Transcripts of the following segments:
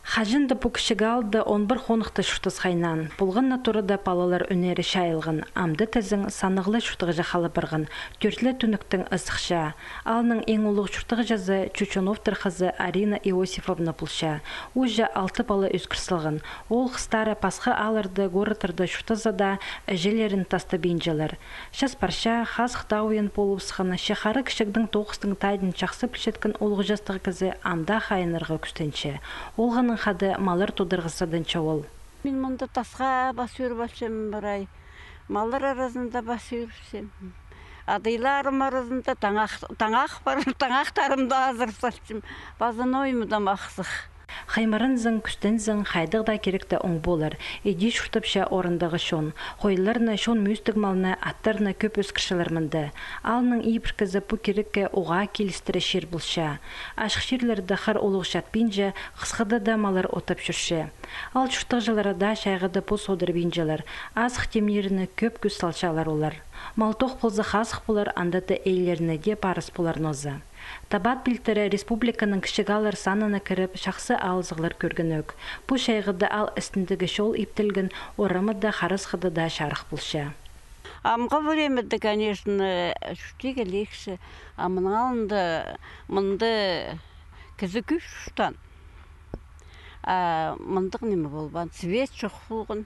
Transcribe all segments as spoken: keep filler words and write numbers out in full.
Хаҷан-да пу кічіг аалда он пір хоныхты чуртас хайнаан. Полған на турада палалар ӱннері чайылған. Амды тізең санығлы чуртағҷы хала парған. Тӧртле тӱнӧктең ызыхча. Аалның иң улуғ чуртағҷызы Чучуновтар хызы Арина Иосифовна полча. Уже алты пала ӧскір салған. Ол хыстары пасха аалларда, городтарда чуртаза даа, іҷелерін тастабинчалар. Час парча, хазых тауйын полыбысхан, че хара кічігдең тоғыстың тайдын чахсы пілчеткен улуғ частығ кізі ам даа хайынарға кӱстенче. Олғаннаң хада маллар тударға сыданча ол. Мин мында тасха пас ӱріп алчам прай. Маллар аразында пас ӱріпчем. Адайларым аразында, таңах, таңах пар, таңахтарымды азырап салчам. Паза ноо мында махсых. Хаймаранзаң, кӱстензең, хайдағ даа киректе оң полар. Иди чуртапча орындағы чон. Хойларны, чон мӧстіг малны, аттарны кӧп ӧскірчелер мында. Аалның ибіркізі пу кирекке уғаа килістіре чир полча. Ачых чирлерде хар улуғ чатпинча, хысхада даа маллар отап чӧрче. Аал чуртағҷылары даа чайғыда пос одырбинчалар. Азых тимниріне кӧп кӱс салчалар олар. Мал тоғ полза, хазых полар, анда даа иилеріне дее парыс полар ноза. Табат пилтірі республиканың кічіг ааллар санына кіріп, чахсы алызығлар кӧргенӧк. Пу чайғыда аал істіндегі чол иптелген, орамы даа, харасхы даа чарых полча. Амғы времяда, конечно, чуртирға легче. А мының алнында мында кізі кӧп чуртаан. А мындағ ниме полбаан, свет чох полған.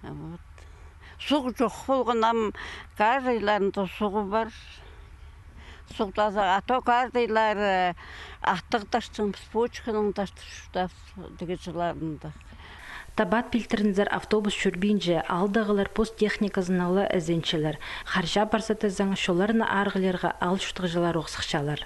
Вот. Суғ чох полған, ам каждыйларында суғы пар. Суғ таза, а то каждыйлары аттығ тартчаң, с почканың тартып чуртаабыс, тігі чылларында. Табат пилтірінзер автобус чӧрбинче, аалдағылар пос техниказынаң ла ізенчелер. Харҷа парза тізең, чолларны арығлирға аал чуртағҷылары ох сыхчалар.